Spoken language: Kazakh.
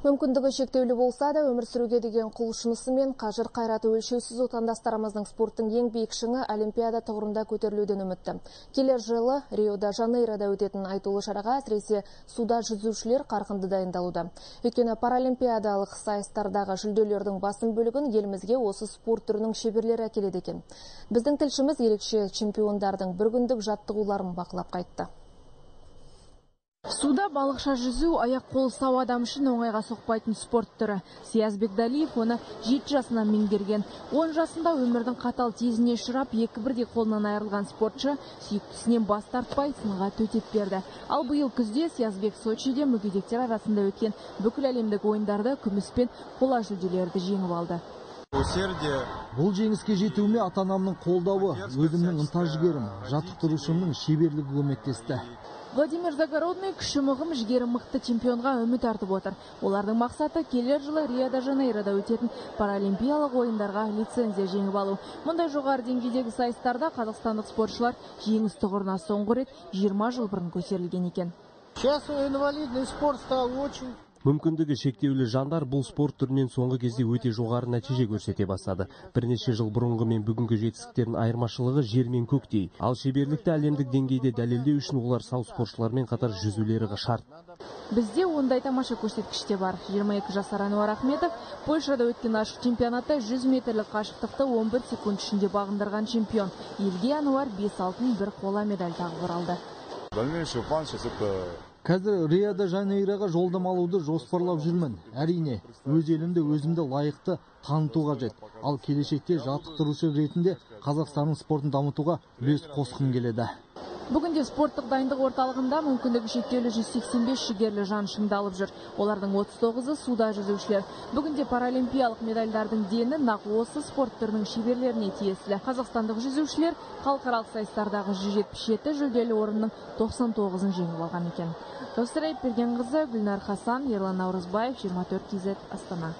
Мүмкіндігі шектеулі болса да, өмір сүруге деген құлшынысы мен қажыр қайраты өлшеусіз отандастарымыздың спорттың ең биік шыңы Олимпиада тұғырында көтерілуден үмітті. Келер жылы Рио-де-Жанейрода өтетін айтулы шараға әсіресе суда жүзушілер қарқынды дайындалуда. Өйткені паралимпиадалық сайыстардағы жүлделердің басым бөлігін елімізге осы спорт түрінің шеберлері әкеледі екен. Біздің тілшіміз ерекше чемпиондардың бір күндік жаттығуларын бақылап қайтты. Суда балықша жүзу аяқ қол сау адам үшін оңайға соқпайтын спорт түрі. Сияз Бекдалиев оны 7 жасынан меңгерген. 10 жасында өмірдің қатал тезіне ұшырап, екі бірдей қолынан айырылған спортшы сүйіктісінен бас тартпай сынға төтеп берді. Ал биыл күзде Сиязбек Сочиде мүгедектер арасында өткен бүкіл әлемдік ойындарда күміс пен қола жүлделерді жеңіп алды. Бұл жеңіске жетуіме ата-анамның қолдауы, өзімнің ынта-жігерім, жаттықтырушымның шеберлігі көмектесті. Владимир Загородный күші мығым, жігері мықты чемпионға үміт артып отыр. Олардың мақсаты келер жылы Рио-де-Жанейрода өтетін паралимпиялық ойындарға лицензия жеңіп алу. Мұндай жоғары деңгейдегі сайыстарда қазақстандық спортшылар жеңіс тұғырына соңғы рет 20 жыл бұрын көтерілген екен. Сейчас инвалидный спорт стал очень. Мүмкіндігі шектеулі жандар бұл спорт түрінен соңғы кезде өте жоғары нәтиже көрсете бастады. Бірнеше жыл бұрынғы мен бүгінгі жетістіктердің айырмашылығы жер мен көктей. Ал шеберлікті әлемдік деңгейде дәлелдеу үшін олар сау спортшылармен қатар жүзулері шарт. Бізде ондай тамаша көрсеткіш те бар. 22 жасар Ануар Ахметов Польшада өткен ашық чемпионатта 100 метрлік қашықтықты 11 секунд ішінде бағындырған чемпион. Елге Ануар 5 алтын, 1 қола медаль тағып оралды. Дальнейший план сейчас это. Қазір Рио-де-Жанейроға жолдама алуды жоспарлап жүрмін. Әрине, өз елімді өзімді лайықты таныту қажет. Ал келешекте жаттықтырушы ретінде Қазақстанның спортын дамытуға үлес қосқым келеді. Бүгінде спорттық дайындық орталығында мүмкіндігі шектеулі 185 жігерлі жан шыңдалып жүр. Олардың 39-ы суда жүзушілер. Бүгінде паралимпиялық медальдардың дені нақ осы спорт түрінің шеберлеріне тиесілі. Қазақстандық жүзушілер халықаралық сайыстардағы 177 жүлделі орынның 99-ын жеңіп алған екен. Жаусырай Бергенқызы, Гүлнар Хасан, Ерлан Наурызбаев, 24 KZ, Астана.